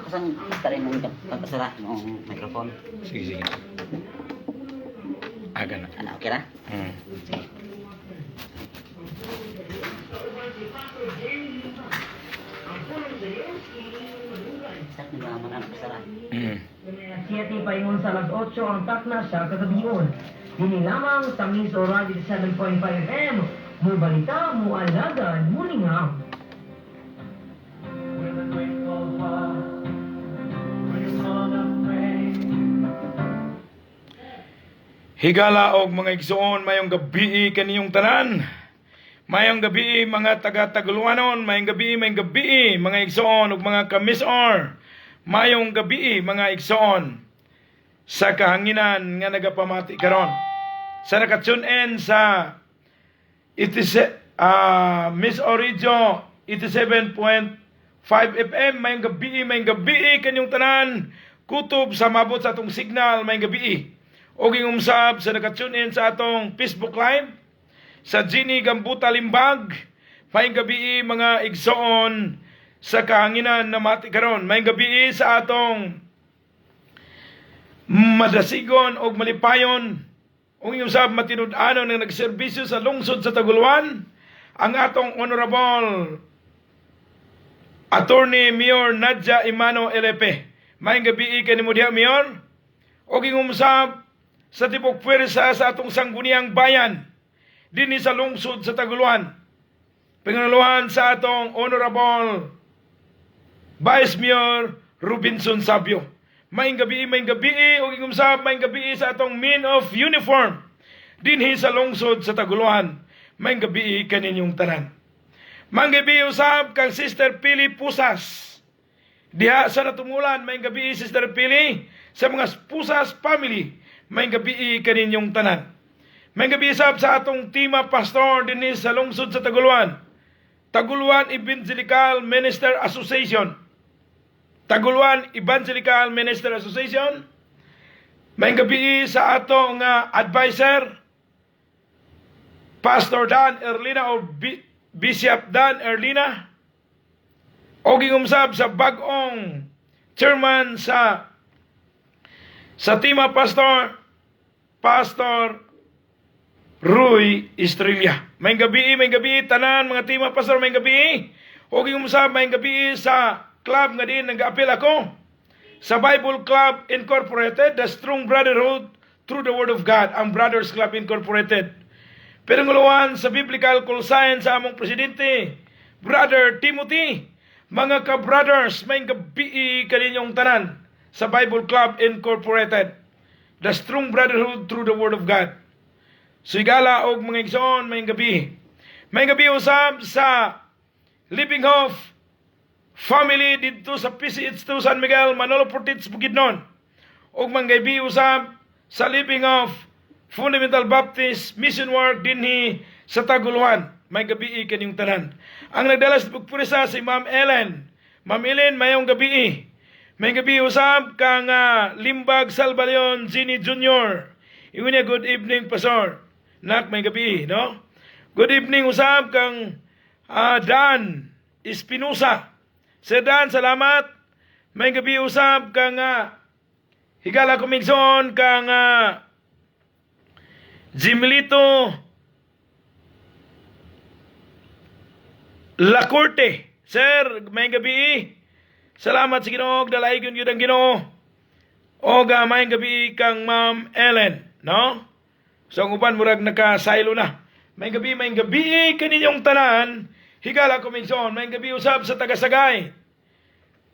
Kasang tarin mong pagpasara ng microphone. Sige, sige. Aga na. Ano, okay ra? Mm. Sige. Start na naman ang pasara. 7 paingon sa alas 8 ang takna sa kagabion. Dini lamang sa Miso Radio 7.5 FM. Mubalita, mualagad, mulingaw. With a grateful heart, we're gonna pray. Higala og mga igsoon, mayong gabii kaniyong tanan. Mayong gabii mga taga-Taguluanon, mayong gabii mga igsoon ug mga kamisor. Mayong gabii mga igsoon sa kahanginan nga nagapamati karon. Sa naka-tune in sa Miss Orijo 87.5 FM, mayong gabii kanyong tanan. Kutob sa mabot sa atong signal, mayong gabii. Og ingumsab sa naka-tune in sa atong Facebook Live sa Ginny Gambuta Limbag, mayong gabii mga igsoon sa kahanginan na mati karon. Mayong gabii sa atong madasigon og malipayon ug ingusab matinud-anon nga nagserbisyo sa lungsod sa Taguluan, ang atong Honorable Attorney Mayor Nadja Imano LP. Maayong gabii kanimo diha, Mayor. Og ingumsab sa tibok puwersa sa atong sangguniang bayan dinhi sa lungsod sa Taguluan, panguluhan sa atong Honorable Vice Mayor Robinson Sabio. Maayong gabii, ug ingumsab maayong gabii sa atong men of uniform dinhi sa lungsod sa Taguluan. Maayong gabii kaninyong tanan. Maayong gabii usab kang Sister Pili Pusas diha sa natumulan. Maayong gabii, Sister Pili, sa mga Pusas family. Maayong gabii kaninyong tanan. Maayong gabii usab sa atong tima pastor dinhi sa lungsod sa Taguluan. Taguluan Evangelical Minister Association. Taguluan Evangelical Minister Association. Maayong gabii sa atong advisor, Pastor Dan Erlina o Bishop Dan Erlina. O gingumsab sa bag-ong chairman sa Tima Pastor, Pastor Roy Estrella. Maayong gabii tanan mga Tima Pastor, maayong gabii. O gingumsab maayong gabii sa club nga diin nag-apil ako, sa Bible Club Incorporated, the Strong Brotherhood through the Word of God, ang Brothers Club Incorporated. Pinanguluhan sa Biblical Call Sign sa among presidente, Brother Timothy. Mga ka-brothers, maayong gabii kaninyong tanan sa Bible Club Incorporated, the Strong Brotherhood through the Word of God. So higala og mga igsoon, maayong gabii. Maayong gabii usab sa Living Hope family didto sa PCH2 San Miguel, Manolo Fortich, Bukidnon. Og manggabi usab sa Living of Fundamental Baptist Mission Work dinhi sa Taguluan. Maayong gabii kaninyong tanan. Ang nagdala sa pagpurisa si Ma'am Ellen. Ma'am Ellen, mayong gabii. Maayong gabii usab kang Limbag Salvalion Ginny Jr. Ingon niya, "Good evening, Pastor." Nak, maayong gabii, no? Good evening usab kang Dan Espinosa. Sir Dan, salamat. Maayong gabii usab kang higala kumigson kang Jimlito Lacorte. Sir, maayong gabii. Salamat sa Ginoo, dalaygon gyud ang Ginoo. Og maayong gabii kang Ma'am Ellen, no? So ang uban murag naka-silo na. Maayong gabii kaninyong tanan. Higala kumigson, maayong gabii usab sa taga-Sagay.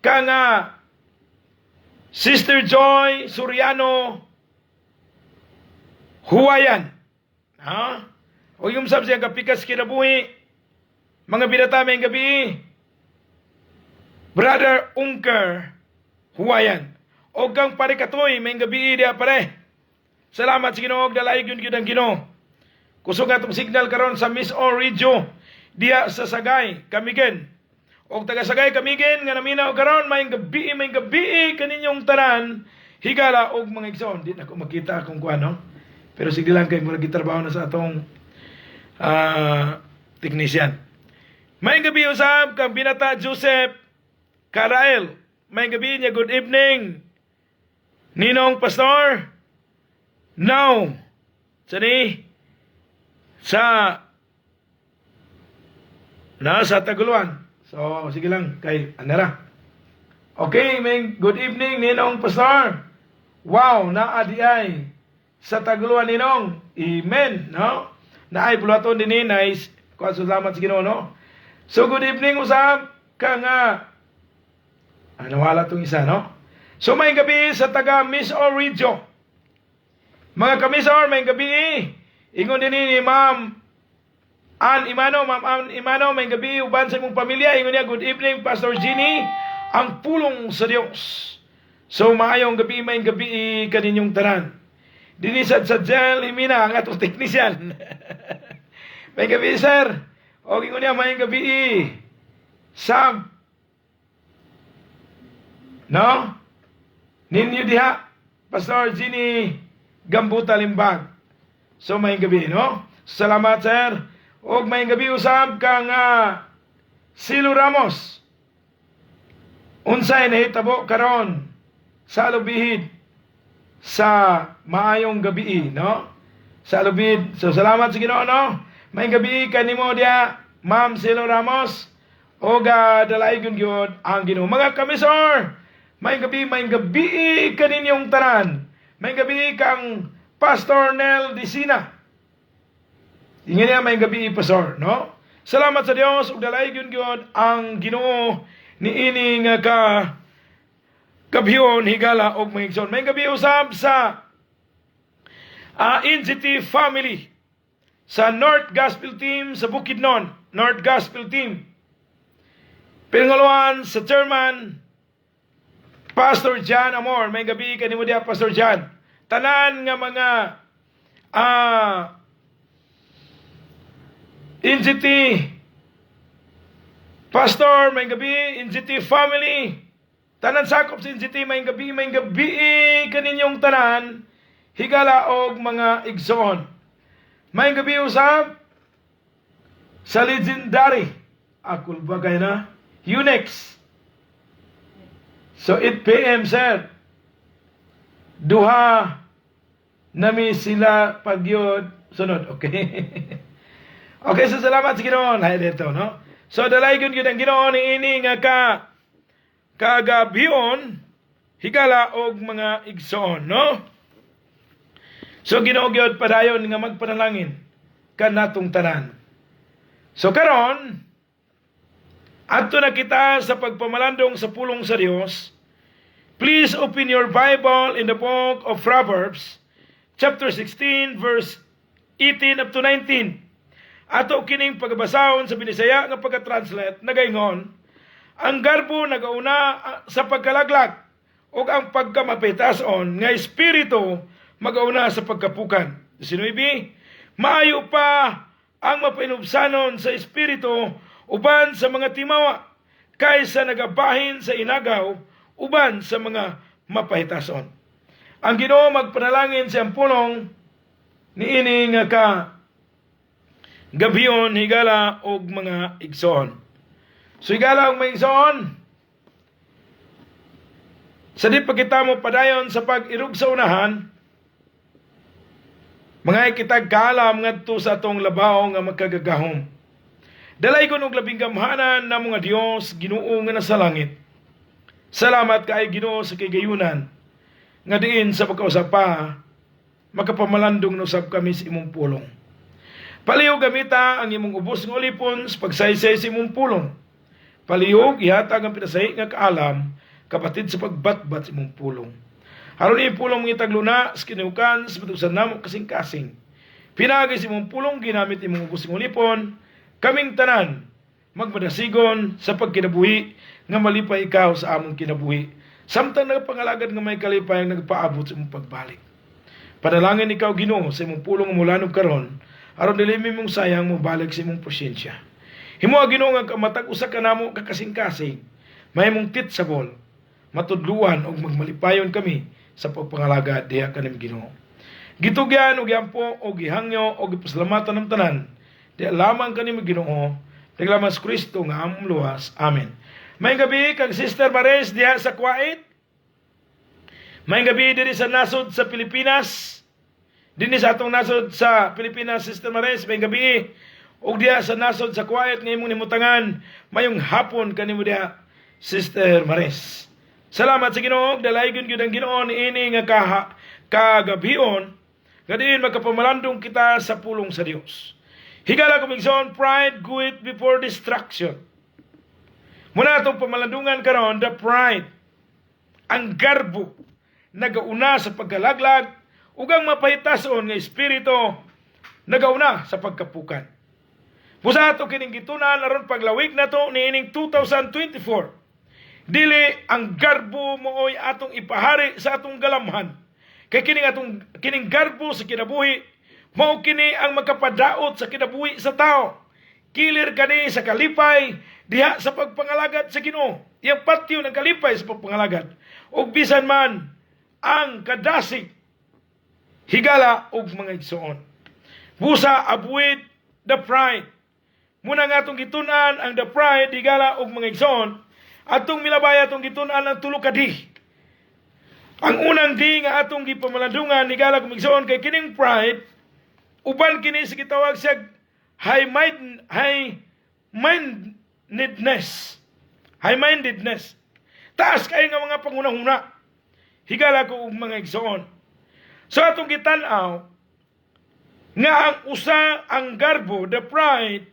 Kang Sister Joy Soriano Huwayan. Ha? O yung sab siya kapikas kinabuhi. Mga binata, maayong gabii. Brother Unker Huwayan. O kang pare katoy, maayong gabii diya pare. Salamat sa Ginoo, dalaygon yun gyud ang Ginoo. Kusog atong signal karon sa Miss O Radio diya sa Sagay, Camiguin. Og taga Sagay, Camiguin nga naminaw karon, maayong gabii kaninyong tanan. Higala og mga igsoon, di na ko makita akong kuan, no. Pero sige lang kay murag gitrabaho na sa atong technician. May gabi usab kang Binata Joseph Karael. May gabi niya, good evening. Ninong Pastor. Now, sani sa nasa Taguluan. So, sige lang kay Anera. Okay, may good evening, Ninong Pastor. Wow, naa diay sa Taguluan, Ninong. Amen, no? Naay buluhaton din ni nice. Kuan, salamat sa Ginoo, no? So good evening usab ka nga nawala tong isa, no? So may gabi sa taga Miss Orijo. Mga kamisor, may gabi. Ingon din ni Ma'am Ann Imano, Ma'am Ann Imano, may gabi uban sa imong pamilya. Ingon niya, good evening, Pastor Ginny. Ang pulong sa Dios. So maayong gabi, may gabi kaninyong tanan. Dinhi sad sa Jel Imina, ang atong technician. May gabi, sir. O, ingon niya, may gabi. Sam. No? Ninyo diha, Pastor Ginny Gambuta Limbag. So may gabi, no? Salamat, sir. Og may gabi usab kang Silo Ramos. Unsay nahitabo karon sa Alubihid sa maayong gabi, no? Sa Alubid. So salamat sa Ginoo, no? May gabi kanimo diya, Ma'am Silo Ramos. Og dalaygon gyud ang Ginoo. Mga kamisor, may gabi kaninyong tanan. May gabi kang Pastor Nel Dicina. Ingon niya, may gabi, Pastor, no? Salamat sa Dios ug dalaygon gyud ang Ginoo niini nga ka gabhion, higala og mga igsoon. May gabi usab sa NGT family sa North Gospel Team sa Bukidnon, North Gospel Team. Pinanguluhan sa chairman Pastor John Amor. May gabi kanimo diha, Pastor John. Tanan nga mga NGT Pastor, may gabi, NGT family. Tanan sakop sa NGT, may gabi kaninyong tanan, higala og mga igsoon. May gabi usab sa legendary. Akul ba kay na? Unix. So 8 p.m., sir. Duha nami sila pagyod sunod. Okay. Okay, so salamat sa Ginoo. Hay dito, no? So dalaygon gyud ang Ginoo niini nga ka kagabhion, higala og mga igsoon, no? So Ginoo gyud padayon nga magpanalangin kanatong tanan. So karon adto na kita sa pagpamalandong sa pulong sa Dios. Please open your Bible in the book of Proverbs, chapter 16, verse 18 up to 19. Ato kining pagbasahon sa Binisaya nga pagka-translate. Nagaingon, "Ang garbo nagauna sa pagkalaglag ug ang pagkamapitason nga espiritu magauna sa pagkapukan." 19, "Maayo pa ang mapainubsanon sa espiritu uban sa mga timawa kaysa nagabahin sa inagaw uban sa mga mapahitason." Ang Ginoo magpanalangin sa iyang pulong niini nga ka gabhion, higala og mga igsoon. So higala og mga igsoon, sa di pa kita mo padayon sa pag-irog sa unahan, mga kitag kaalam ngadto sa atong labaw nga makagagahom. Dalaygon og labing gamhanan na mga Dios, Ginoo nga nasa langit. Salamat kay Ginoo sa kigayunan nga diin sa pagkausap pa makapamalandong na usab kami sa imong pulong. Palihog gamita ang imong ubos nga ulipon sa pagsaysay sa imong pulong. Palihog ihatag ang pinasahi nga kaalam kapatid sa pagbatbat sa imong pulong. Aron imong pulong mangitag luna sa kinihukan sa matag usa namo kasing-kasing. Pinaagi sa imong pulong ginamit imong ubos nga ulipon, kaming tanan magmadasigon sa pagkinabuhi nga malipay ikaw sa among kinabuhi. Samtang nagapangalagad nga may kalipay ang nagpaabot sa imong pagbalik. Panalangin ikaw, Ginoo, sa imong pulong nga mulanog karon aron dili mi mong sayang mobalik sa imong presensya. Himoa, Ginoo, nga matag usa ka namo ka kasing-kasing mahimong teachable, matudluan ug magmalipayon kami sa pagpangalagad diha kanim, Ginoo. Gitugyan ug giampo ug gihangyo ug gipasalamatan ang tanan. Di lamang kanimo, Ginoo, naglamas Kristo nga among luwas. Amen. Maayong gabii kang Sister Mares diha sa Kuwait. Maayong gabii diri sa nasod sa Pilipinas. Dinhi sa atong nasod sa Pilipinas, Sister Mares, maayong gabii. Ug diha sa nasod sa Kuwait nga imong nimutangan, mayong hapon kanimo diha, Sister Mares. Salamat sa Ginoo, dalaygon gyud ang Ginoo niini nga kagabion, nga diin magkapamalandong kita sa pulong sa Dios. Higala ko, igsoon, pride goeth before destruction. Muna atong pamalandungan karon, the pride. Ang garbo nagauna sa pagkalaglag ug ang mapahitason nga espiritu nagauna sa pagkapukan. Busa ato kining gitunan aron paglawig nato niining 2024. Dili ang garbo mooy atong ipahari sa atong galamhan. Kay kining atong kining garbo sa kinabuhi mao kini ang makapadaot sa kinabuhi sa tao. Kilir kani sa kalipay diha sa pagpangalagad sa Ginoo. Iyang patyo ng kalipay sa pagpangalagad. Ug bisan man ang kadasig, higala og mga igsoon. Busa avoid the pride. Muna nga atong gitun-an ang the pride, higala og mga igsoon. Atong milabay atong gitun-an ang tulo ka D. Ang unang D nga atong gipamalandungan, higala og mga igsoon, kay kining pride uban kini sa gitawag siya high mindedness. High mindedness. Taas kayo nga mga pangunahuna. Higala ko og mga igsoon. So atong gitan-aw nga ang usa, ang garbo, the pride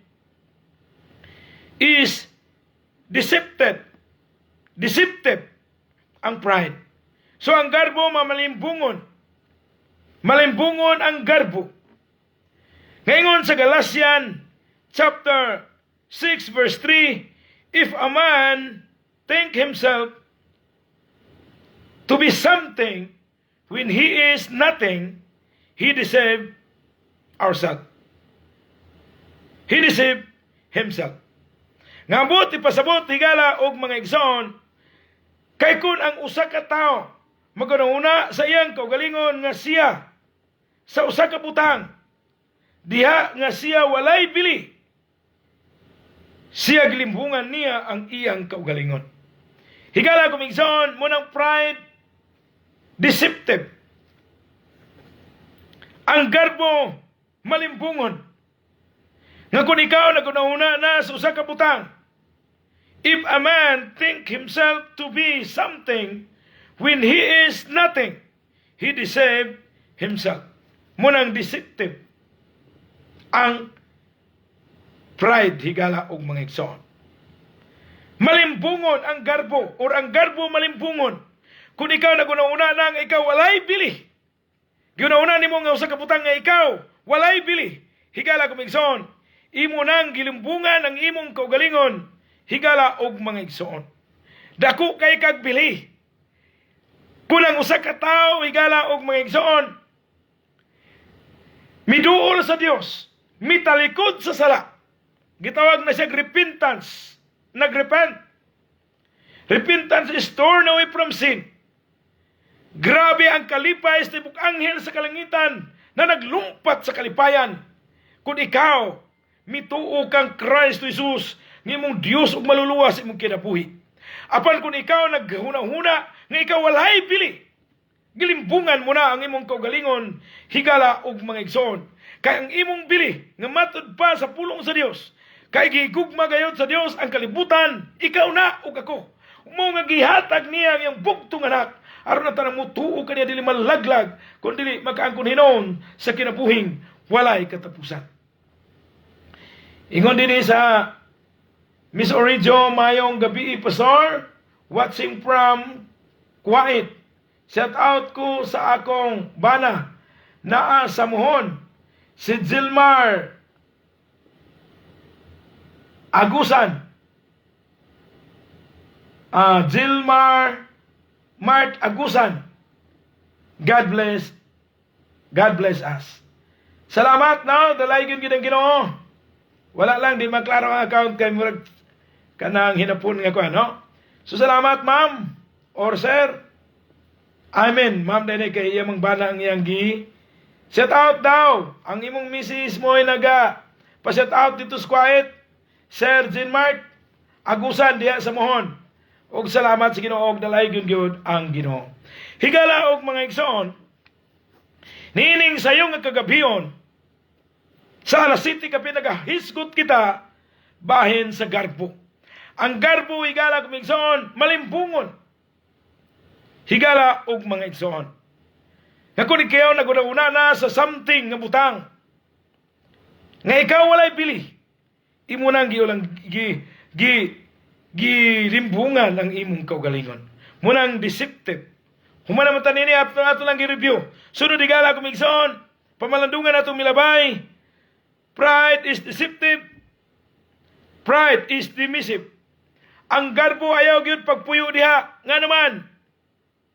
is deceptive. Deceptive ang pride. So ang garbo mamalimbungon. Malimbungon ang garbo. Ngayon sa Galatian chapter 6 verse 3, if a man think himself to be something when he is nothing, he deceive ourselves. He deceive himself. Nga ambot ipasabot, higala og mga igsoon, kay kun ang usa ka tawo magunahuna sa iyang kaugalingon nga siya sa usa ka butang diha nga siya walay bili, siya gilimbungan niya ang iyang kaugalingon. Higala kong igsoon, munang pride deceptive. Ang garbo malimbungon. Nga kung ikaw nagunahuna na sa usa ka butang, if a man think himself to be something when he is nothing, he deceive himself. Munang deceptive ang pride, higala og mga igsoon. Malimbungon ang garbo or ang garbo malimbungon. Kung ikaw nagunahuna na nga ikaw walay bili, giunahuna nimo nga usa ka butang nga ikaw walay bili. Higala ko igsoon, imo nang gilimbungan ang imong kaugalingon, higala og mga igsoon. Dako kay kag bili. Kung ang usa ka tawo, higala og mga igsoon, miduol sa Dios, mitalikod sa sala, gitawag na siya repentance. Nagrepent. Repentance is turn away from sin. Grabe ang kalipay sa tibok anghel sa kalangitan na naglumpat sa kalipayan. Kung ikaw, mituo kang Kristo Jesus, nga imong Dios ug maluluwas imong kinabuhi. Apan kung ikaw naghuna-huna nga ikaw walay bili, gilimbungan mo na ang imong kaugalingon, higala og mga igsoon. Kay ang imong bili nga matud pa sa pulong sa Dios, kay gigugma gayod sa Dios ang kalibutan, ikaw na ug ako. Mao nga gihatag niya ang iyang bugtong anak aron na tanang mutuo kaniya dili malaglag kun dili makaangkon hinuon sa kinabuhing walay katapusan. Ingon dinhi sa Miss Orijo, "Mayong gabi, Pastor, watching from Kuwait. Shout out ko sa akong bana naa sa Muhon, si Gilmar Agusan." Ah, Gilmar Mart Agusan. God bless. God bless us. Salamat no, dalaygon gid ang Ginoo. Wala lang di maklaro ang account kay murag kanang hinapon nga ko ano. So salamat, ma'am or sir. Amen. Ma'am dinhi kay iya mang bana ang iyang gi Shout out daw ang imong misis mo ay naga pa-shout out dito sa Quiet, Sir Jean Mark Agusan diha sa Mohon. Og salamat sa Ginoo og dalay gyud gyud ang Ginoo. Higala og mga igsoon, niining sayo nga kagabion sa alas 7 kapin nagahisgot kita bahin sa garbo. Ang garbo, higala og mga igsoon, malimbungon. Higala og mga igsoon, nga kung ikaw naguna-una na sa something nga butang nga ikaw walay bili, imo nang giulang gi gi gilimbungan ang imong kaugalingon. Munang deceptive. Human naman tanini ato ato lang gi-review. Sunod, higala og igsoon, pamalandungan atong milabay. Pride is deceptive. Pride is dismissive. Ang garbo, ayaw gyud pagpuyo diha. Nga naman,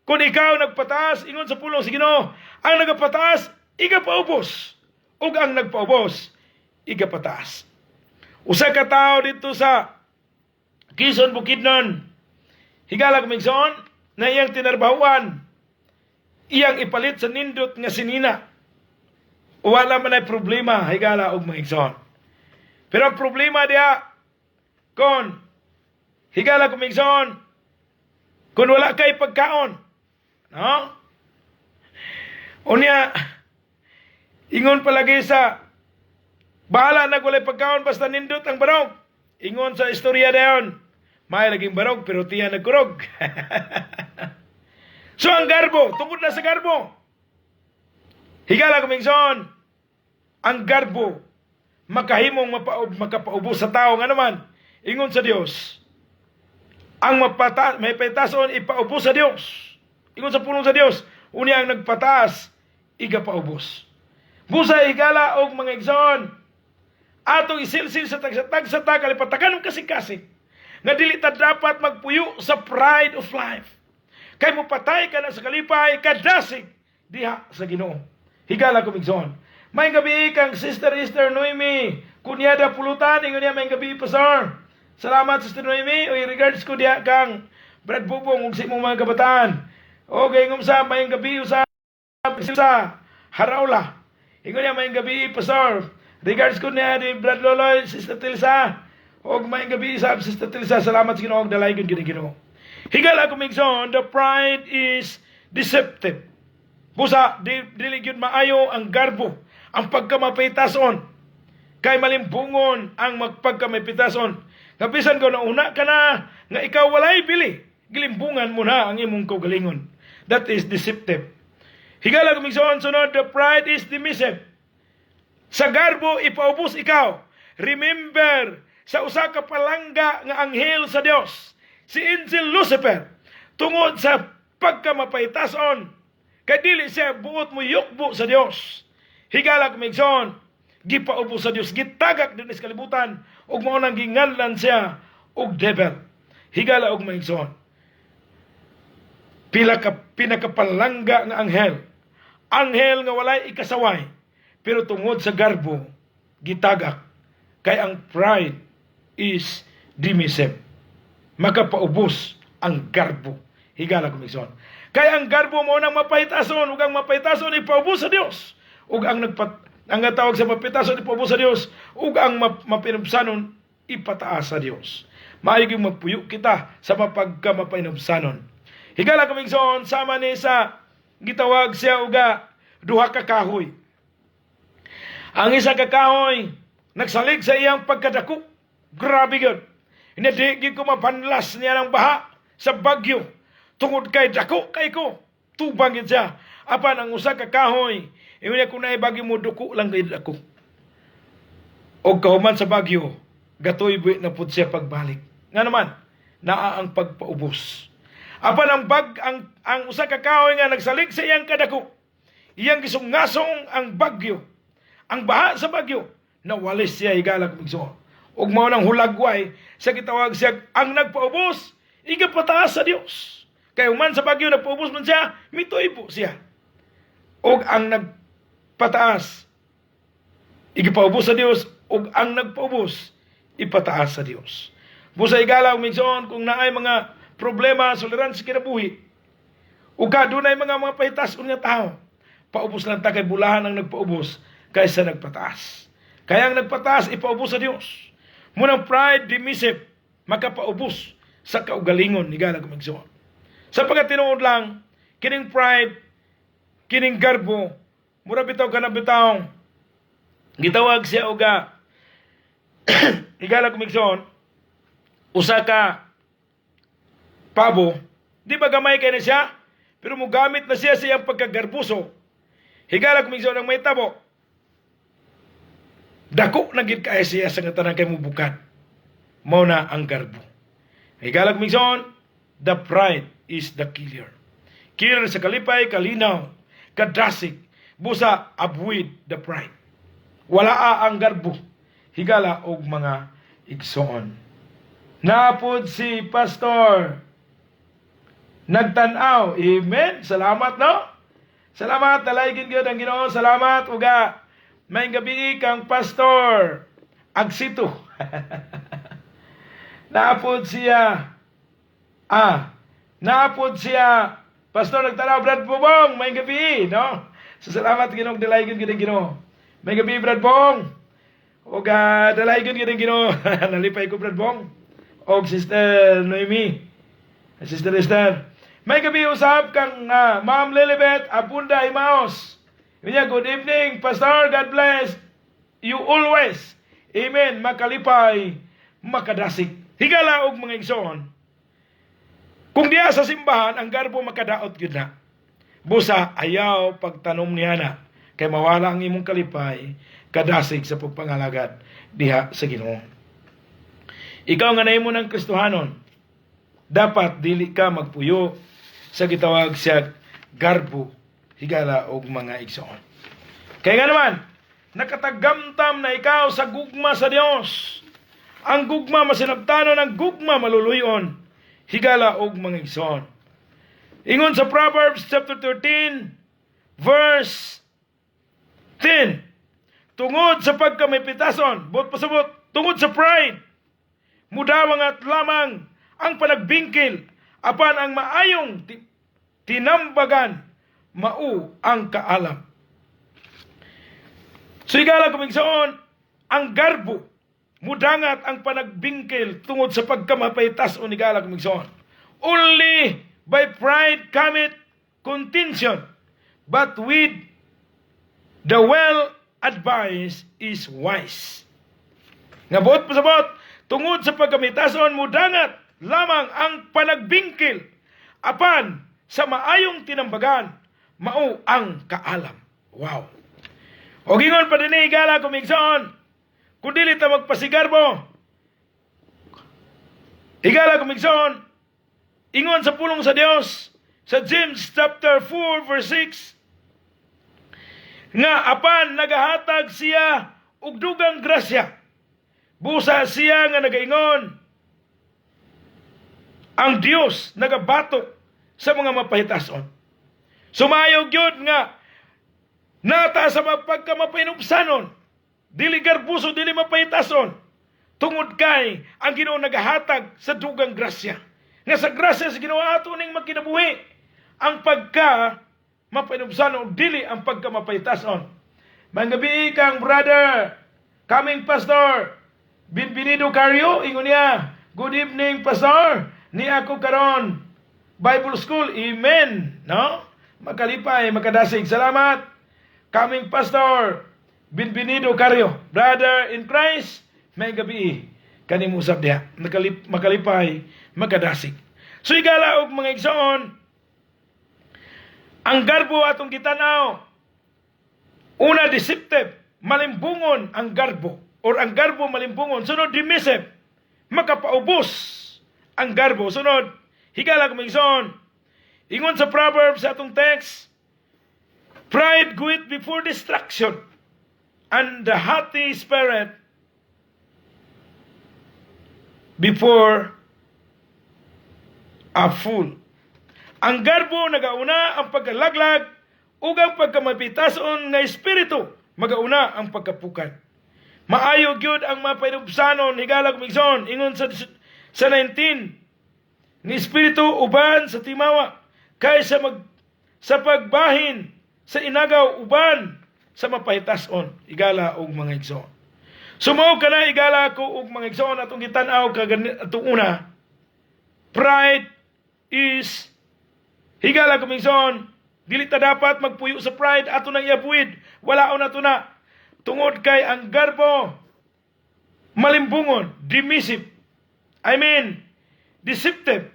kung ikaw nagpataas, ingon sa pulong sa Ginoo, ang nagapataas, igapaubos. Ug ang nagpaubos, igapataas. Usa ka tawo dito sa Quezon, Bukidnon, higala og igsoon, na iyang tinarbahuan, iyang ipalit sa nindot nga sinina. Wala man ay problema, higala og mga igsoon. Pero ang problema diha, kon, higala og mga igsoon, kung wala kay pagkaon, no? Unya, ingon palagi sa, bahala na walay pagkaon basta nindot ang barog. Ingon sa istorya dayon, may laging barog pero tiyan nagkurog. So ang garbo, tungod na sa garbo. Higala og igsoon, ang garbo makahimong makapaubos sa tao. Nga naman, ingon sa Dios, ang may petason ipaubos sa Dios. Ingon sa pulong sa Dios, unya ang nagpataas igapaubos. Busa, higala og mga igsoon, atong isilsil sa tagsa-tagsa ta kalipatakan ng kasing-kasing nga dili ta dapat magpuyo sa pride of life. Kay mopatay ka na sa kalipay kadasig diha sa Ginoo. Higala og igsoon. May gabi kang Sister Esther Noemi, kunyada pulutan, ingon niya, may gabi, Pastor. Salamat, Sister Noemi, oy regards ko diha kang Brad Bubong ug sa imong mga kabataan. Okay, ngum sa may gabi sa Haraula. Ingon niya, may gabi, Pastor. Regards ko niya ni Brad Loloy, Sister Tilsa. Og may gabi sa Sister Tilsa, salamat sa Ginoo og dalay gyud Ginoo. Higala og igsoon, the pride is deceptive. Busa, dili gyud maayo ang garbo, ang pagkamapitason. Kay malimbungon ang magpagkamapitason. Nga bisan ko nauna ka na, nga ikaw walay bili, gilimbungan mo na ang imong kaugalingon. That is deceptive. Higala og igsoon, sunod, the pride is dismissive. Sa garbo, ipaubos ikaw. Remember, sa usa ka palangga nga anghel sa Dios, si Angel Lucifer, tungod sa pagkamapaytason, kay dili siya buot mo yukbo sa Dios. Higala og igsoon, gipaubos sa Dios, gitagak din sa kalibutan, ug mao nang ginganlan siya og devil. Higala og mga igsoon. Pila ka pinakapalangga nga anghel. Anghel nga walay ikasaway, pero tungod sa garbo, gitagak kay ang pride is dismissive. Makapaubos ang garbo. Higala og igsoon. Kay ang garbo mo nang mapahitason, ug ang mapahitason ipaubos sa Dios. Ug ang nagpat ang tawag sa mapitason ipaubos sa Dios, ug ang mapinubsanon ipataas sa Dios. Maayo gyud magpuyo kita sa mapagkamapainubsanon. Higala og igsoon, sama ni sa gitawag siya uga duha ka kahoy. Ang isa ka kahoy nagsalig sa iyang pagkadako. Grabe gyud. Hindi di gyud ko mapanlas niya ng baha sa bagyo. Tungod kay dako kay ko. Tubang gyud siya. Apan ang usa ka kahoy, ingon niya, kung naay bagyo mo duko lang kay ako. Og kahuman sa bagyo, gatoy buwi na pud siya pagbalik. Nga naman, naa ang pagpaubos. Apan ang bag ang usa ka kahoy nga nagsalig sa iyang kadako, iyang gisungasong ang bagyo. Ang baha sa bagyo, nawalis siya, higala og igsoon. Ug mao nang hulagway sa gitawag siya ang nagpaubos, igapataas sa Dios. Kay human sa bagyo nagpaubos man siya, mituibo siya. Ug ang nagpataas, igipaubos sa Dios, ug ang nagpaubos, ipataas sa Dios. Busa, higala og igsoon, kung naay mga problema, suliran sa kinabuhi, ug ka dunay mga pahitas nga tao, Paubos lang ta kay bulahan ang nagpaubos kaysa nagpataas. Kaya ang nagpataas, ipaubos sa Dios. Munang pride, dismissive, makapaubos sa kaugalingon, higala kong igsoon. Sa pagkatinuod lang, kining pride, kining garbo, mura bitaw ka na bitaw, gitawag siya oga, higala kong igsoon, usa ka pabo, di ba gamay kay na siya? Pero mugamit na siya sa iyang pagkagarbuso. Higala kong igsoon, ang may tabo, dako na gid kay siya sa nga tanan kay mubukad. Mao na ang garbo. Higala kong igsoon, the pride is the killer. Killer sa kalipay, kalinaw, kadasig, busa avoid the pride. Wala a ang garbo. Higala og mga igsoon. Napod si Pastor nagtanaw. Amen. Salamat, no? Salamat, dalaygon gyud ang Ginoo. Salamat uga. May gabi kang Pastor Agsito. Napod siya. Napod siya. Pastor nagtanaw, Brad Bobong, may gabi, no? So salamat Ginoo, dalaygon gyud ang Ginoo. May gabi, Brad Bong. Og dalaygon gyud ang Ginoo. Nalipay ko, Brad Bong. Og Sister Noemi. Sister Esther. May gabi usab kang Ma'am Lilibet Abunda Imaos. Niya, good evening, Pastor. God bless you always. Amen. Makalipay, makadasig. Higala og mga igsoon. Kung diya sa simbahan, ang garbo makadaot gyud na. Busa, ayaw pagtanom niya na. Kay mawala ang imong kalipay, kadasig sa pagpangalagad diha sa Ginoo. Ikaw nga nahimo ng Kristohanon, dapat dili ka magpuyo sa gitawag siya garbo, higala og mga igsoon. Kaya nga naman, nakatagamtam na ikaw sa gugma sa Dios. Ang gugma masinabtanon, ang gugma maluluyon, higala og mga igsoon. Ingon sa Proverbs chapter 13 verse 10. Tungod sa pagkamapitason, buot pasabot, tungod sa pride, mudawang at lamang ang panagbingkil, apan ang maayong tinambagan, mao ang kaalam. So higala kong igsoon, ang garbo, mudangat ang panagbingkil tungod sa pagkamapaytas o higala kong igsoon. Only by pride cometh contention, but with the well advised is wise. Nga buot pasabot, tungod sa pagkamitason, mudangat lamang ang panagbingkil, apan sa maayong tinambagan, mao ang kaalam. Wow. O gingon pa din higala kong igsoon, kung dili ta magpasigarbo, higala kong igsoon, ingon sa pulong sa Dios sa James chapter 4 verse 6, nga apan nagahatag siya og dugang grasya. Busa siya nga nagaingon, ang Dios nagabatok sa mga mapahitason. Sumayo gyud nga nata sa pagkamapahinubsanon, dili garbuso, dili mapahitason, tungod kay ang Ginoo nagahatag sa dugang grasya. Nga sa grasya sa Ginoo ato ning makinabuhi ang pagka mapahinubsanon, dili ang pagka mapahitason. Manggabi kang brother, coming Pastor Bienvenido Cario, ingon niya, "Good evening, Pastor. Ni ako karon Bible School." Amen. No? Makalipay, makadasig. Salamat. Coming Pastor Bienvenido Cario, brother in Christ, may gabi kanimo usab diha. Makalipay, makadasig. So higala og mga igsoon, ang garbo atong gitanaw. Una, deceptive, malimbungon ang garbo or ang garbo malimbungon. Sunod, dismissive, makapaubos ang garbo. Sunod, higala kong igsoon, ingon sa Proverbs sa atong text, "Pride goeth before destruction, and the haughty spirit before a fall." Ang garbo nagauna ang pagkalaglag ug ang pagkamapitason nga espiritu magauna ang pagkapukan. Maayo gyud ang mapainubsanon, higala kong igsoon, ingon sa 19 ni espiritu uban sa timawa kaysa mag sa pagbahin sa inagaw uban sa mapahitason, higala og mga igsoon. So mao kana, higala ko og mga igsoon, atong gitan-aw atong una. Pride is, higala ko igsoon, dili ta dapat magpuyo sa pride. Ato nang i-avoid, wala nato na, tungod kay ang garbo malimbungon, dismissive, I mean deceptive.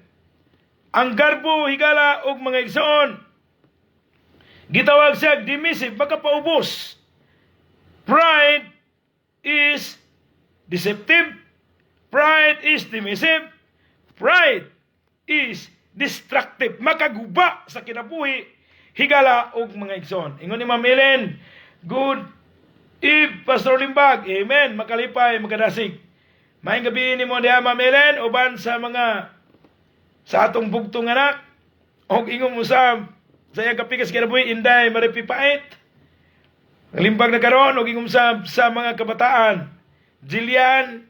Ang garbo, higala og mga igsoon, gitawag siya dismissive, makapaubos. Pride is deceptive. Pride is dismissive. Pride is destructive. Makaguba sa kinabuhi, higala og mga igsoon. Ingon ni Ma'am Ellen, "Good eve, Pastor Limbag." Amen. Makalipay, makadasig. Maayong gabi nimo diha, Ma'am Ellen, uban sa mga sa atong bugtong anak. Og ingon mo sa iyang kapikas kinabuhi, Inday Maripipait. Limbag na karon og ingon sa mga kabataan, Jillian,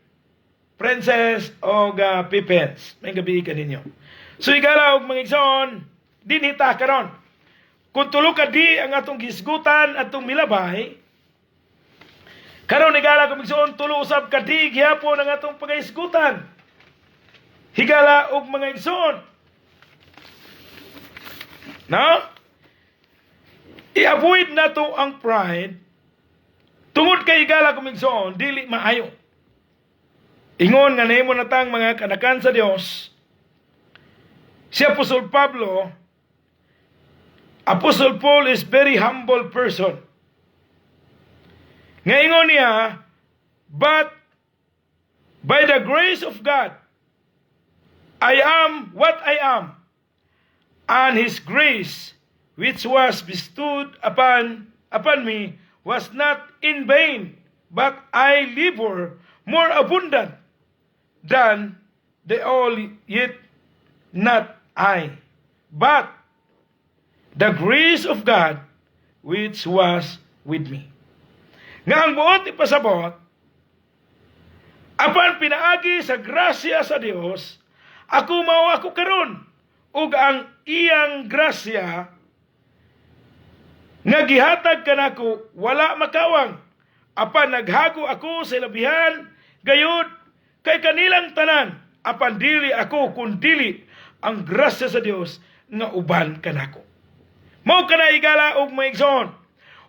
Princess og Pipens. Maayong gabi kaninyo. So higala og mga igsoon, dinhi ta karon. Kung tulo ka di ang atong gisgutan, atong milabay, karon, higala kong igsoon, tulo usab ka di gihapon ang atong pagahisgutan. Higala og mga igsoon. No? I-avoid nato ang pride tungod kay, higala kong igsoon, dili maayo. Ingon nga nahimo na tang mga kanakan sa Dios. Si Apostol Pablo, Apostle Paul is very humble person. Nga ingon niya, "But by the grace of God, I am what I am, and His grace, which was bestowed upon me, was not in vain, but I labor more abundant than they all, yet not I, but the grace of God which was with me." Nga ang buot ipasabot, apan pinaagi sa grasya sa Dios, ako mao ako karon, ug ang iyang grasya nga gihatag kanako wala makawang, apan naghago ako sa labihan gayud kay kanilang tanan, apan dili ako kundili ang grasya sa Dios nga uban kanako. Mao kana, higala og mga igsoon.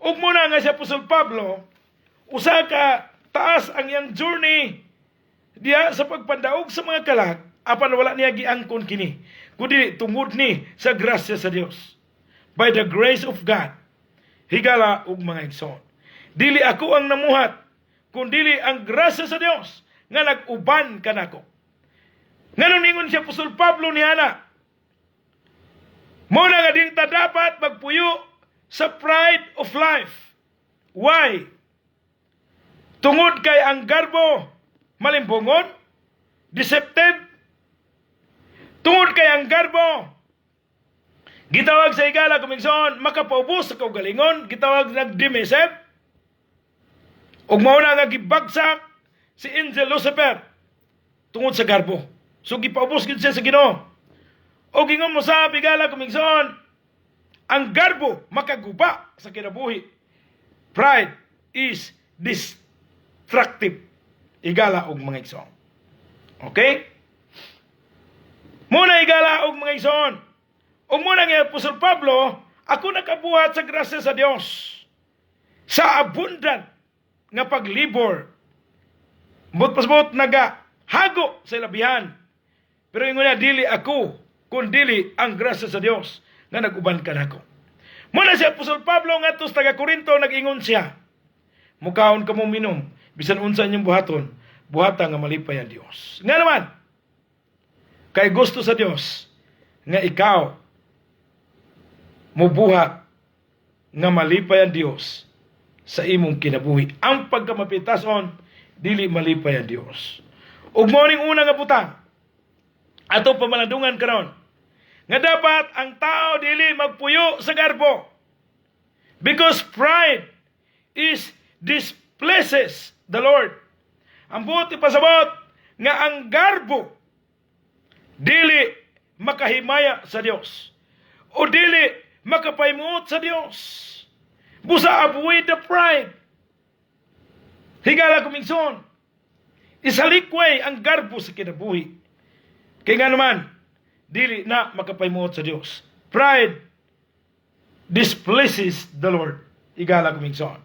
Ug muna nga si Apostol Pablo, usa ka taas ang iyang journey diya sa pagpandaog sa mga kalag, apan wala niya giangkon kini kundi tungod ni sa grasya sa Dios. By the grace of God, higala og mga igsoon. Dili ako ang namuhat, kundili ang grasya sa Dios nga nag-uban kanako. Nganong ningon si Apostol Pablo niana? Muna nga dili ta dapat magpuyo sa pride of life. Why? Tungod kay ang garbo malimbungon, deceptive. Tungod kay ang garbo gitawag sa, higala kong igsoon, makapaubos sa kaugalingon, gitawag nag-demisip. Ug mao na nga gibagsak si Angel Lucifer tungod sa garbo. So gipaubos gid siya sa Ginoo. O ingon mo sa, higala kong igsoon, ang garbo makaguba sa kinabuhi. Pride is destructive. Higala og mga igsoon. Okay? Muna, higala og mga igsoon. Ug muna nga Apostol Pablo, ako nakabuhat sa grasya sa Dios sa abundant nga paglibor. Buot pasabot naga hago sa ilabihan. Pero ingon niya, dili ako, kundili ang grasya sa Dios nga nag-uban kanako. Muna si Apostol Pablo ngadto sa taga Korinto, nag-ingon siya, "Mukaon kamo, minom, bisan unsa inyong buhaton, buhata nga malipay ang Dios." Nga naman, kay gusto sa Dios nga ikaw mubuhat nga malipay ang Dios sa imong kinabuhi. Ang pagkamapitason, dili malipay ang Dios. Ug mao ning una nga butang ato pamalandungan karon, nga dapat ang tao dili magpuyo sa garbo. Because pride is displeases the Lord. Ang buot ipasabot nga ang garbo dili makahimaya sa Dios o dili makapahimuot sa Dios. Busa avoid the pride. Higala kong igsoon. Isalikway ang garbo sa kinabuhi. Kay nga naman, dili na makapahimuot sa Dios. Pride displeases the Lord. Higala kong igsoon.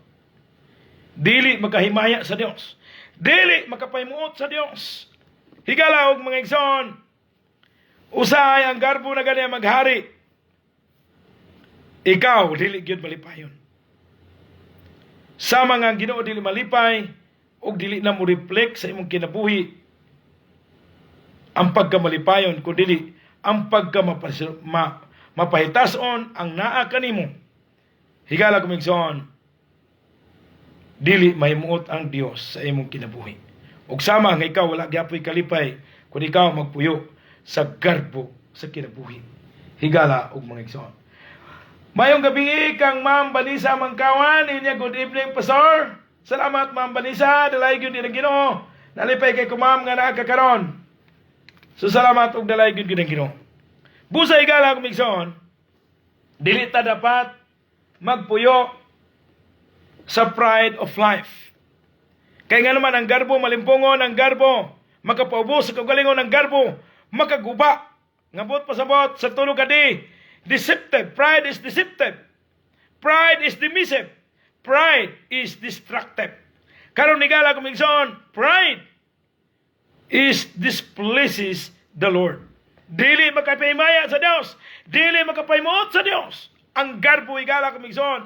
Dili makahimaya sa Dios. Dili makapahimuot sa Dios. Higala og mga igsoon. Usahay ang garbo na gani maghari. Ikaw dili gyud malipayon. Sama nga ang Ginoo dili malipay ug dili na mo reflect sa imong kinabuhi ang pagkamalipayon, kun dili ang pagkamapahitason ang naa kanimo. Higala kong igsoon, dili mahimuot ang Dios sa imong kinabuhi. Ug sama nga ikaw wala gyapoy kalipay kung ikaw magpuyo sa garbo sa kinabuhi. Higala og mga igsoon. Mayong gabi kang Ma'am Vanessa Mangkawan. Inya, "Good evening, Pastor." Salamat, Ma'am Vanessa, dalay gyud ang Ginoo. Nalipay kay ko, Ma'am, nga naa ka karon. So salamat ug dalay gyud ang Ginoo. Busa, higala kong igsoon, dili ta dapat magpuyo sa pride of life. Kay nga naman, ang garbo malimpongon, ang garbo makapaubos sa kaugalingon, ang garbo makaguba. Ngabot pasabot sa tulo ka D. Deceptive. Pride is deceptive. Pride is dismissive. Pride is destructive. Karon, higala kong igsoon, pride is displeases the Lord. Dili makapahimaya sa Dios. Dili makapahimuot sa Dios. Ang garbo, higala kong igsoon.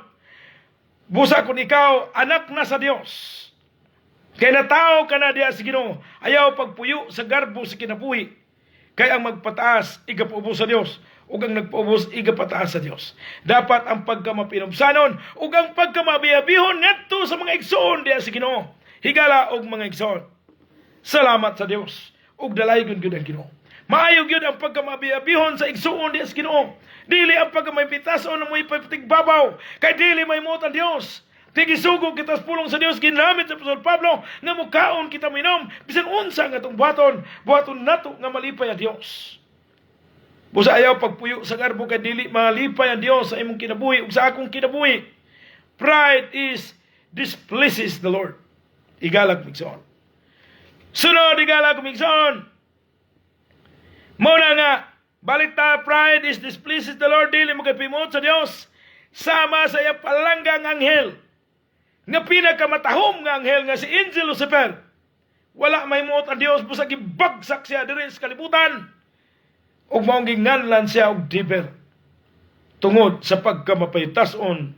Busa kung ikaw anak na sa Dios, kay natao ka na diya sa Ginoo, ayaw pagpuyo sa garbo sa kinabuhi. Kay ang magpataas, igapaubos sa Dios, ug ang nagpaubos, igapataas sa Dios. Dapat ang pagkamapinubsanon ug ang pagkamabiyabihon ngadto sa mga igsoon diya sa Ginoo. Higala og mga igsoon. Salamat sa Dios ug dalaygon gyud ang Ginoo. Maayo gyud ang pagkamabiyabihon sa igsoon diya sa Ginoo. Dili ang pagkamapitason mo ipatigbabaw kay dili mahimuot ang Dios. Tigisugo kita sa pulong sa Dios ginamit sa Apostol Pablo nga mukaon kita, minom, bisan unsa nga atong buhaton, buhaton nato nga malipay ang Dios. Busa ayaw pagpuyo sa garbo kay dili malipay ang Dios sa imong kinabuhi ug sa akong kinabuhi. Pride is displeases the Lord. Higala kong igsoon. Sunod, higala kong igsoon. Mao na nga, balik ta, pride is displeases the Lord, dili mo sa Dios. Sama sa iyang palanggang anghel nga pinakamatahom nga anghel nga si Angel Lucifer. Wala mahimuot ang Dios, busa gibagsak siya diri sa kalibutan. Ug maong ginganlan siya og devil. Tungod sa pagkamapaytason,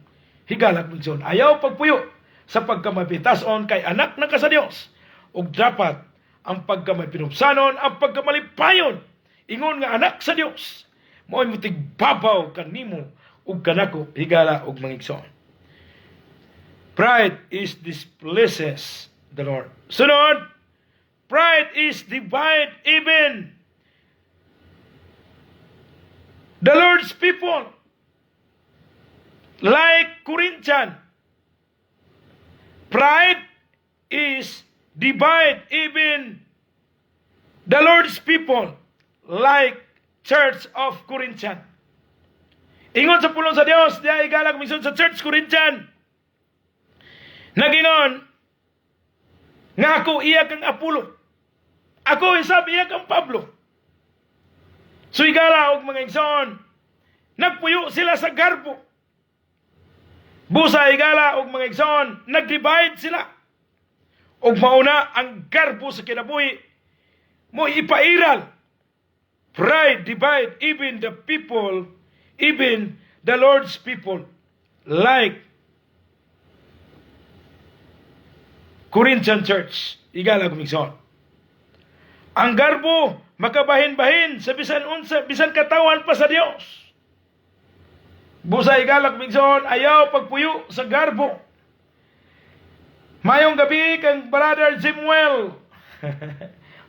higala kong igsoon. Ayaw pagpuyo sa pagkamapitason kay anak na ka sa Dios. Ug dapat ang pagkamapinubsanon, ang pagkamalipayon, ingon nga anak sa Dios, mao'y mutigbabaw kanimo ug kanako, higala og mga igsoon. Pride is displeases the Lord. Sunod, pride is divide even the Lord's people. Like Corinthian. Pride is divide even the Lord's people like Church of Corinthian. Ingon sa pulong sa Dios, diya, higala kong sa Church Corinthian. Nagingon nga ako iya kang Apollo. Ako isab iya kang Pablo. So higala og mga igsoon, nagpuyo sila sa garbo. Busa, higala og mga igsoon, nag-divide sila. Ug mauna ang garbo sa kinabuhi mo ipairal. Pride divide even the people, even the Lord's people, like Corinthian Church. Higala kong igsoon. Ang garbo makabahin-bahin sa bisan unsa, bisan katawan pa sa Dios. Busa, higala kong igsoon, ayaw pagpuyo sa garbo. Mayong gabi kang Brother Jimuel.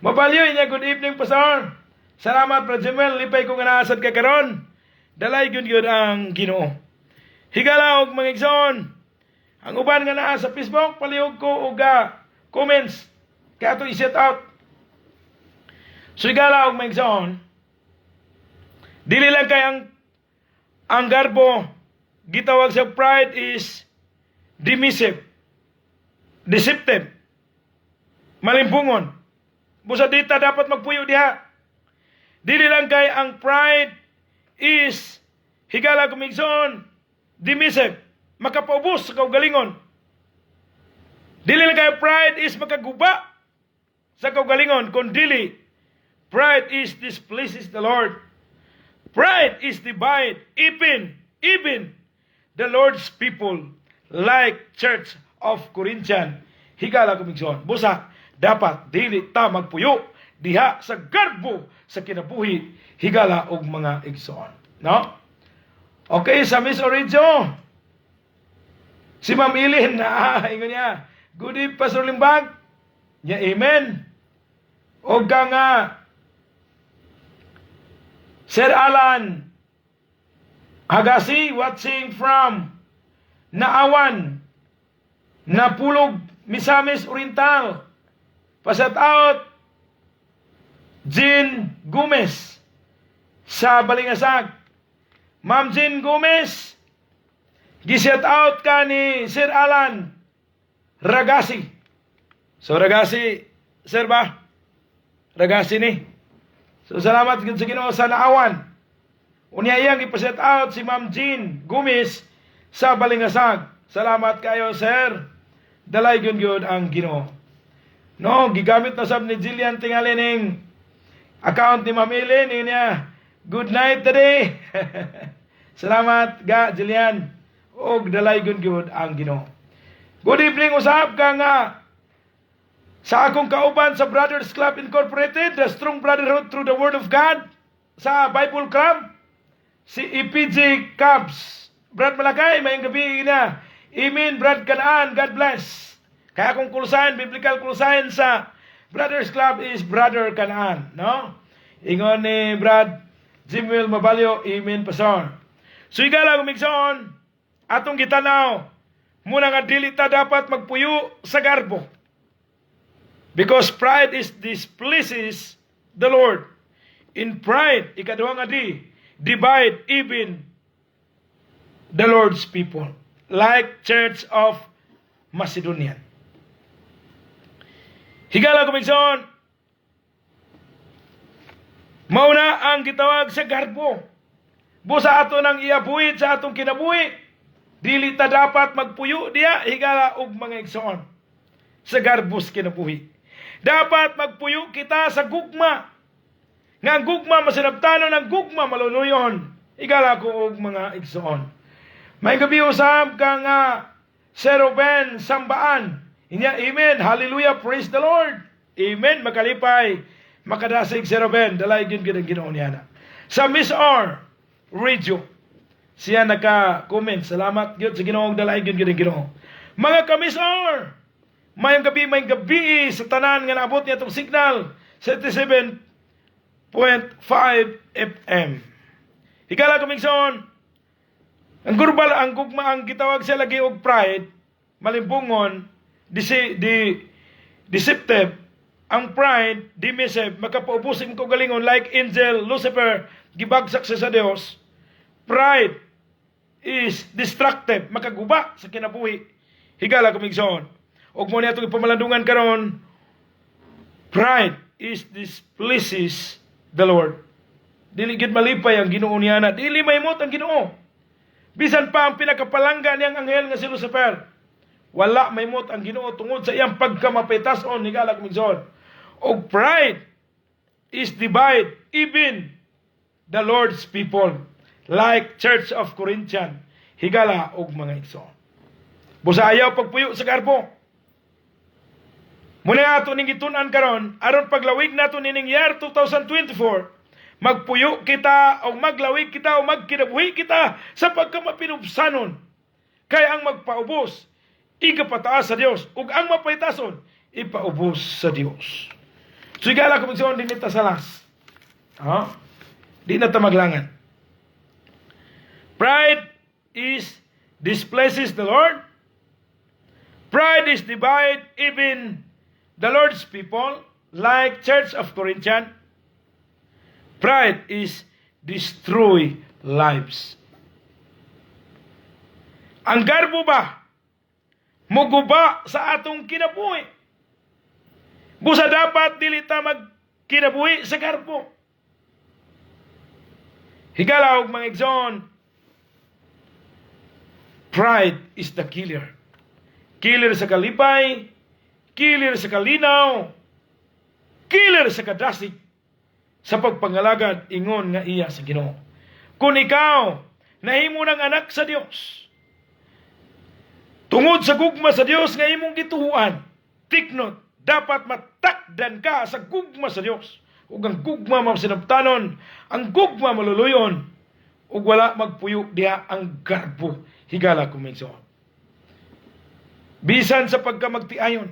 Mabalyo niya, "Good evening, Pastor." Salamat, Brother Jimuel, lipay ko nga naasad ka karon. Dalay gyud gyud ang Ginoo. Higala og mga igsoon. Ang uban nga naa sa Facebook, palihog ko og comments. Kaya ato i-set out. So higala og mga igsoon. Dili lang kay ang garbo gitawag sa pride is Dismissive, deceptive, malimbungon. Busa dita dapat magpuyo diha. Dili lang kay ang pride is, higala akong igsoon, dismissive, makapaubos sa kaugalingon. Dili lang kay pride is makaguba sa kaugalingon, kun dili pride is displeases the Lord. Pride is divide even the Lord's people, like Church of Corinthian. Higala akong igsoon. Busa dapat dili ta magpuyo diha sa garbo sa kinabuhi, higala og mga igsoon. No? Okay, sa Miss Origio. Si Ma'am Ilin na ingon niya. "Good evening, Pastor Limbag." Nya amen. Og ka nga Sir Alan Hagasi, watching from Naawan, Napulog, Misamis Oriental. Pa-shout out Jean Gomez sa Balingasag. Ma'am Jean Gomez, gi-shout out ka ni Sir Alan Ragasi. So Ragasi, sir ba? Ragasi ni. So salamat gid sa Ginoo sa Naawan. Unya iyang ipa-shout out si Ma'am Jean Gomez sa Balingasag. Salamat kayo, sir. Dalaygon gyud ang Ginoo. No, gigamit na sab ni Jillian tingali ning account ni Ma'am Ellen niya. "Good night today." Salamat ga Jillian. Og dalaygon gyud ang Ginoo. Good evening usab ka nga sa akong kauban sa Brothers Club Incorporated, the Strong Brotherhood through the Word of God, sa Bible Club, si EPG Cubs. Brad Malakay, maayong gabi na. Amen, Brad Kanaan, God bless. Kaya akong call sign, biblical call sign sa Brothers Club is Brother Kanaan, no? Ingon ni Brad Jimuel Mabalyo, "Amen, Pastor." So higala akong igsoon, atong gitanaw, muna nga dili ta dapat magpuyo sa garbo. Because pride is displeases the Lord. In pride, ikaduha nga di, divide even the Lord's people. Like Church of Macedonian. Higala akong igsoon, mauna ang gitawag sa garbo. Busa ato nang iabuhit sa atong kinabuhi. Dili ta dapat magpuyo diya, higala og mga igsoon, sa garbos kinabuhi. Dapat magpuyo kita sa gugma. Nga ang gugma masinabtanon, ang gugma maluluyon. Higala ko og mga igsoon. Maayong gabi usab ka nga Sir Ruben Sambaan. Inya, "Amen. Hallelujah. Praise the Lord." Amen. Makalipay. Makadasig, Sir Ruben. Dalaygon gyud ang Ginoo niya na. Sa Miss R Radio. Siya naka-comment. Salamat gyud sa Ginoo, dalaygon gyud ang Ginoo. Mga ka-Miss R. Maayong gabi sa tanan nga naabot niya itong signal 77.5 FM. Higala akong igsoon, ang gurbal, ang gugma, ang gitawag siya lagi og pride, malimbungon, deceptive, ang pride, dismissive, makapaubos sa kaugalingon like angel Lucifer, gibagsak siya sa Dios. Pride is destructive, makaguba sa kinabuhi. Higala akong igsoon. Ug mo niya itong ipamalandungan karon, pride is displeases the Lord. Dili gid malipay ang Ginoo niya na. Dili mahimot ang Ginoo. Bisan pa ang pinakapalangga niyang anghel nga si Lucifer, wala mahimot ang Ginoo tungod sa iyang pagkamapitason, higala akong igsoon. Og pride is divide even the Lord's people, like Church of Corinthian, higala og mga igsoon. Busa ayaw pagpuyo sa garbo. Muna ato ning gitun-an karon aron paglawig nato nining year 2024, magpuyo kita o maglawig kita o magkinabuhi kita sa pagkamapinubsanon. Kay ang magpaubos igapataas sa Dios ug ang mapaytason ipaubos sa Dios. So higala ko igsoon, dinhi ta sa last. Ha? Di na ta maglangan. Pride is displeases the Lord. Pride is divide even the Lord's people, like Church of Corinthian. Pride is destroy lives. Ang garbo ba? Muguba sa atong kinabuhi. Busa dapat dili ta magkinabuhi sa garbo. Higala og mga igsoon, pride is the killer. Killer sa kalipay, killer sa kalinaw, killer sa kadasig, sa pagpangalagad ingon nga iya sa Ginoo. Kung ikaw nahimo ng anak sa Dios, tungod sa gugma sa Dios nga imong gituhuan, take note, dapat matakdan ka sa gugma sa Dios. Ug ang gugma masinabtanon, ang gugma maluluyon, ug wala magpuyo diha ang garbo, higala kong igsoon. Bisan sa pagkamagtiayon.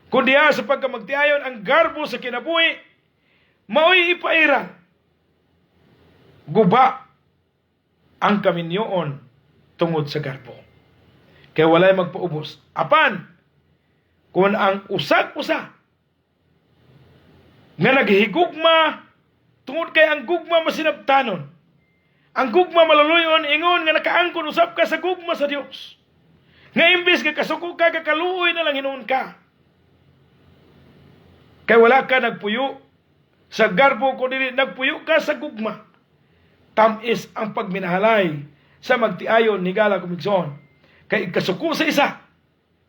Kung diha sa pagkamagtiayon, ang garbo sa kinabuhi, mao'y ipairal. Guba ang kaminyoon tungod sa garbo. Kaya walay magpaubos. Apan, kung ang usag-usa nga naghigugma tungod kay ang gugma masinabtanon, ang gugma maluluyon, ingon nga nakaangkon usab ka sa gugma sa Dios, nga imbes nga kasuko ka, kakaluoy na lang hinuon ka, kay wala ka nagpuyo sa garbo kundi nagpuyo ka sa gugma, tamis ang pagminahalay sa magtiayon, higala kong igsoon, kay kasuko sa isa,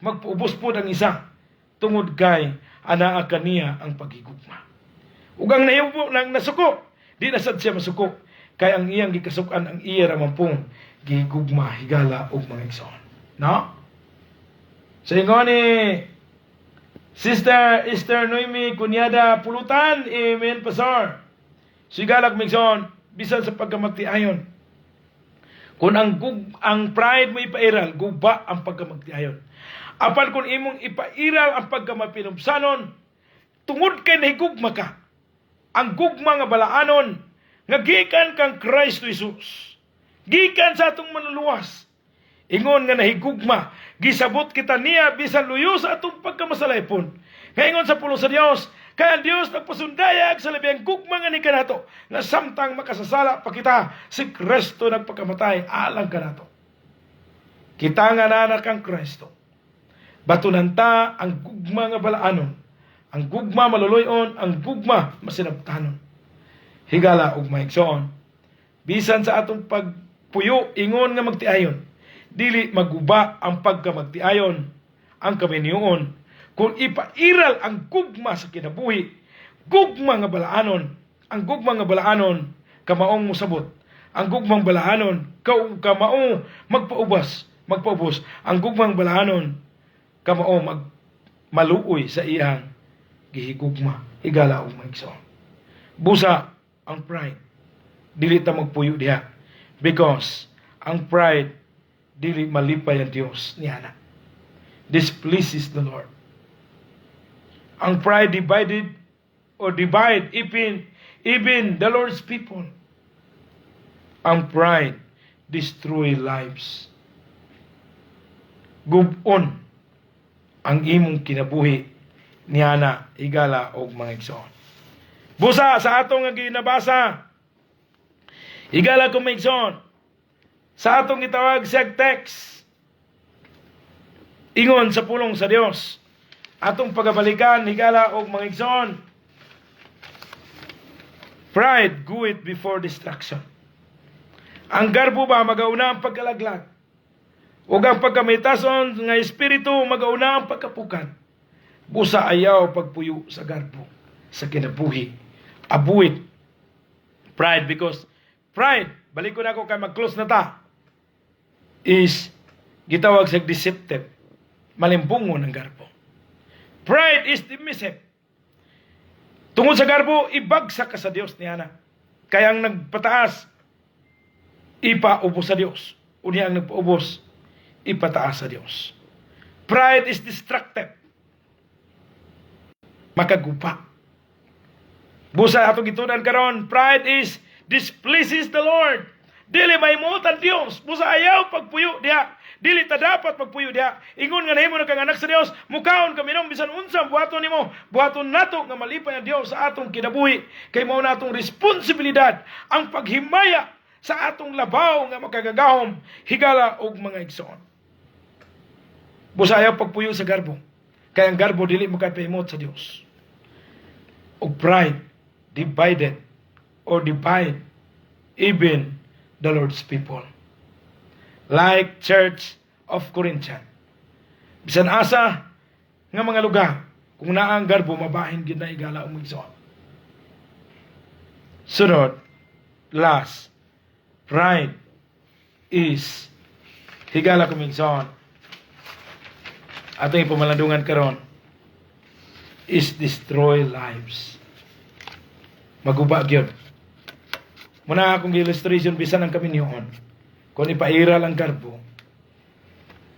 magpaubos po ang isa tungod kay anaa kaniya ang paghigugma. Ug ang nahibo nang nasuko, di na sad siya masuko kay ang iyang gikasukan ang iya ra man pong gigugma, higala og mga igsoon, no? So ingon ni Sister Esther Noemi Cunyada Pulutan, "Amen, Pastor." So higala kong igsoon, bisan sa pagkamagtiayon, kung ang pride mo ipairal, guba ang pagkamagtiayon. Apan kung imong ipairal ang pagkamapinubsanon, tungod kay nahigugma ka, ang gugma nga balaanon, nga gikan kang Kristo Jesus, gikan sa atong manluluwas, ingon nga nahigugma, gisabot kita niya bisan luyo sa atong pagkamasalaypon. Nga ingon sa pulong sa Dios, kaya ang Dios nagpasundayag sa labing gugma nga ni kanato, nga samtang makasasala pa kita, si Kristo nagpakamatay alang kanato. Kita nga nanak kang Kristo, batunan ta ang gugma nga balaanon, ang gugma maluluyon, ang gugma masinabtanon. Higala ug maigsoon, bisan sa atong pagpuyo ingon nga magtiayon, dili maguba ang pagkamagtiayon, ang kaminyoon, kung ipairal ang gugma sa kinabuhi, gugma nga balaanon, ang gugma nga balaanon, kamaong musabot, ang gugmang balaanon, kamao magpaubos, ang gugmang balaanon, kamao maluoy sa iyang gihigugma, higala ug maigsoon. Busa, ang pride, dili ta magpuyo diha. Because, ang pride, dili malipay ang Dios niana. Displeases the Lord. Ang pride divided or divide even the Lord's people. Ang pride destroy lives. Gubon ang imong kinabuhi niana, higala og mga igsoon. Busa sa atong nga ginabasa, higala kong mga igsoon, sa atong gitawag siya text, ingon sa pulong sa Dios, atong pagabalikan, higala og mga igsoon, pride goeth before destruction. Ang garbo ba magauna ang pagkalaglag. Ug ang pagkamitason nga espiritu magauna ang pagkapukan. Busa ayaw pagpuyo sa garbo sa kinabuhi. Avoid pride because pride, balik ko na ako kay mag-close na ta, is gitawag sa deceptive. Malimbungon ang garbo. Pride is dismissive. Tungod sa garbo, ibagsak ka sa Dios niana. Kaya ang nagpataas, ipaubos sa Dios. Unya ang nagpaubos, ipataas sa Dios. Pride is destructive. Makagupa. Busa atong gitunan karon, pride is displeases the Lord. Dili mahimut ang Dios. Busa ayaw pagpuyo diha. Dili ta dapat pagpuyo diha. Ingon nga nahimo na kang anak sa Dios, mukaon ka minom bisan unsa buhaton nimo, buhaton nato nga malipay ang Dios sa atong kinabuhi. Kay mao na atong responsibilidad ang paghimaya sa atong labaw nga makagagahom, higala og mga igsoon. Busa ayaw pagpuyo sa garbo. Kay ang garbo dili makapaimot sa Dios. Og pride divided or divide even the Lord's people. Like Church of Corinthian. Bisan asa nga mga lugar, kung naa ang garbo, mabahin gid na, higala ug igsoon. Sunod, last, pride is, higala kong igsoon, atong ipamalandungan karon is destroy lives. Maguba gyud. Muna akong illustration, bisan ang kaminyoon. Kung ipairal ang garbo,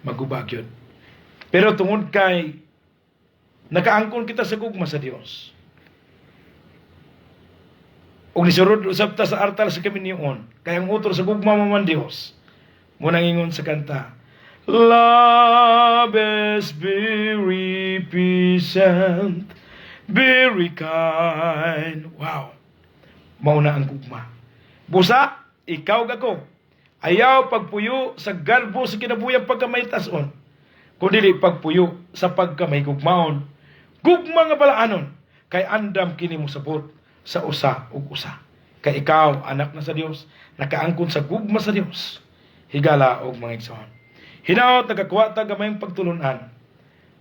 maguba gyud. Pero tungod kay nakaangkon kita sa gugma sa Dios, ug nisurod usab ta sa artal sa kaminyoon, kay ang utro sa gugma mo man Dios. Munang ingon sa kanta, "Love is very patient, very kind." Wow. Mao na ang gugma. Busa, ikaw gako. Ayaw pagpuyo sa garbo sa kinabuhi pagkamay-tason. Kundi pagpuyo sa pagkamay gugmaon. Gugma nga balaanon. Kay andam kini mo sabot sa usa ug usa. Kay ikaw, anak na sa Dios, nakaangkon sa gugma sa Dios. Higala og mga igsoon. Hinaot nagakuha ta gamayng pagtulunan.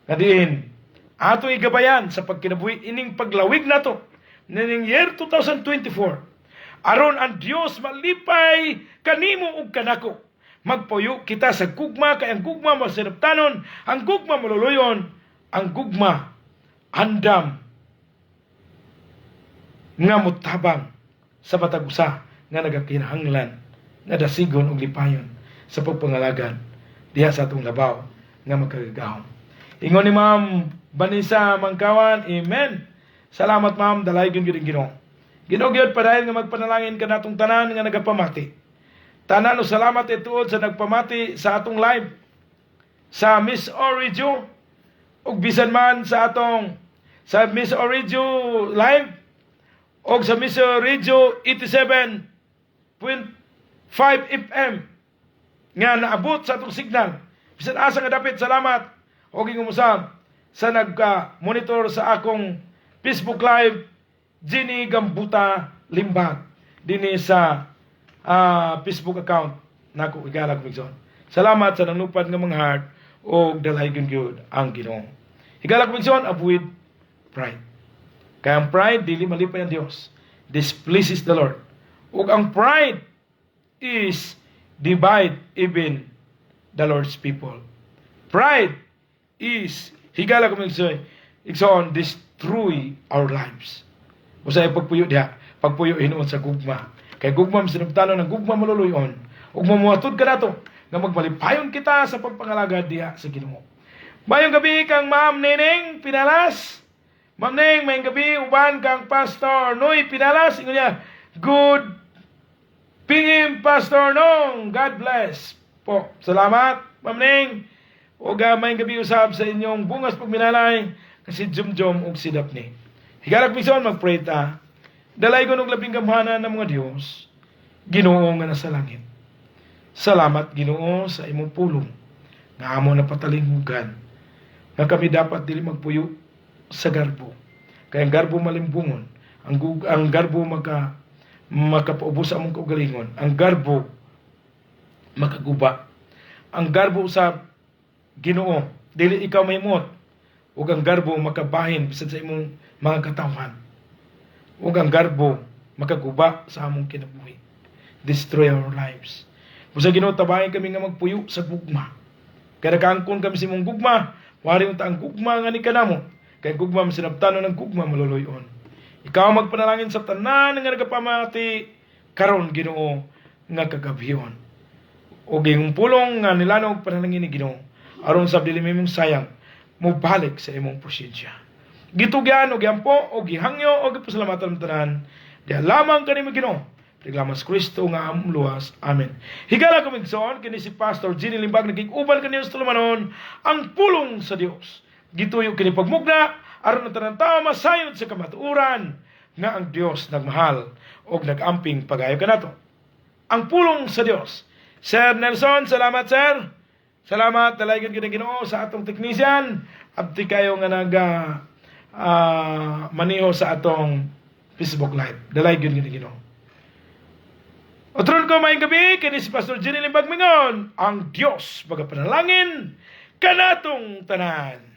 Nga diin, ato igabayan sa pagkinabuhi ining paglawig nato nining year 2024. Aron ang Dios malipay kanimo ug kanako. Magpuyo kita sa gugma kay ang gugma masinabtanon, ang gugma maluluyon, ang gugma andam nga mutabang sa matag usa nga nagakinahanglan nga dasigon og lipayon sa pagpangalagad diha sa atong labaw nga makagagahom. Ingon ni Ma'am Vanessa Mangkawan, "Amen." Salamat, Ma'am, dalaygon gyud ang Ginoo. Ginoo gyud, padayon nga magpanalangin kanatong tanan nga nagapamati. Tanan o salamat ituod sa nagpamati sa atong live sa Miss Origio ug bisan man sa atong sa Miss Origio live og sa Miss Origio 87.5 FM nga naabot sa atong signal. Bisan asa nga dapit, salamat og ingumusab sa nagka-monitor sa akong Facebook Live, Jenny Gambuta Limbag, dinhi sa Facebook account nako, higala kong igsoon. Salamat sa nanglupad nga mga heart og dalaygon gyud ang Ginoo. Higala kong igsoon, avoid pride. Kaya ang pride dili malipay ang Dios. Displeases the Lord. Ug ang pride is divide even the Lord's people. Pride is, higala kong igsoon, destroy our lives. Usay pagpuyo diha, pagpuyo hinuon sa gugma. Kay gugma sinabtanon, ang gugma maluluyon. Ug mamuhatod ka nato nga magmalipayon kita sa pagpangalagad diha sa Ginoo. Mayong gabi kang Ma'am Neneng Pinalas. Ma'am Neng, mayong gabi uban kang Pastor Noy Pinalas. Ingon niya, "Good PM, Pastor Nong. God bless." Po. Salamat, Ma'am Neng. Ug mayong gabi usab sa inyong bungas pagminalay kasi Jumjum ug si Daphne. Higala igsoon, magpray ta. Dalaygon og labing gamhanan ng mga Dios, Ginoo nga nasa langit. Salamat, Ginoo, sa imong pulong nga amo na patalinghugan nga kami dapat dili magpuyo sa garbo. Kay ang garbo malimbungon, ang garbo makapaubos sa among kaugalingon, ang garbo makaguba. Ang garbo sa Ginoo, dili ikaw mahimot ug ang garbo makabahin bisan sa imong mga katawhan. Ug ang garbo makaguba sa among kinabuhi. Destroy our lives. Busa, Ginoo, tabangi kami nga magpuyo sa gugma. Kaya nakaangkon kami sa imong gugma, wari unta ang gugma nga ni kanamo. Kay gugma masinabtanon, ng gugma maluluyon. Ikaw magpanalangin sa tanan nga nagapamati karon, Ginoo, nga kagabhion. O imong pulong nga nilanog, panalangin ni Ginoo aron sa dili mong sayang mobalik sa imong presensya. Gitugyan og giampo og gihangyo og gipasalamatan ang tanan. Diha lamang kanimo, Ginoo. Reklamas Kristo nga among luwas. Amen. Higala ko igsoon, kini si Pastor Ginny Limbag nagig-uban kaniyo sa tulumanon ang pulong sa Dios. Gituyo kini pagmugna aron ang tanan tao masayod sa kamatuoran nga ang Dios nagmahal og nagamping pagayo kanato. Ang pulong sa Dios. Sir Nelson, salamat, sir. Salamat, dalaygon gyud ang Ginoo sa atong technician. Abti kayo nga naga maniho sa atong Facebook Live. Dalaygon gyud ang Ginoo. Otron ko maayong gabi, kini si Pastor Jenny Limbag mingon, ang Dios magapanalangin kanatong tanan.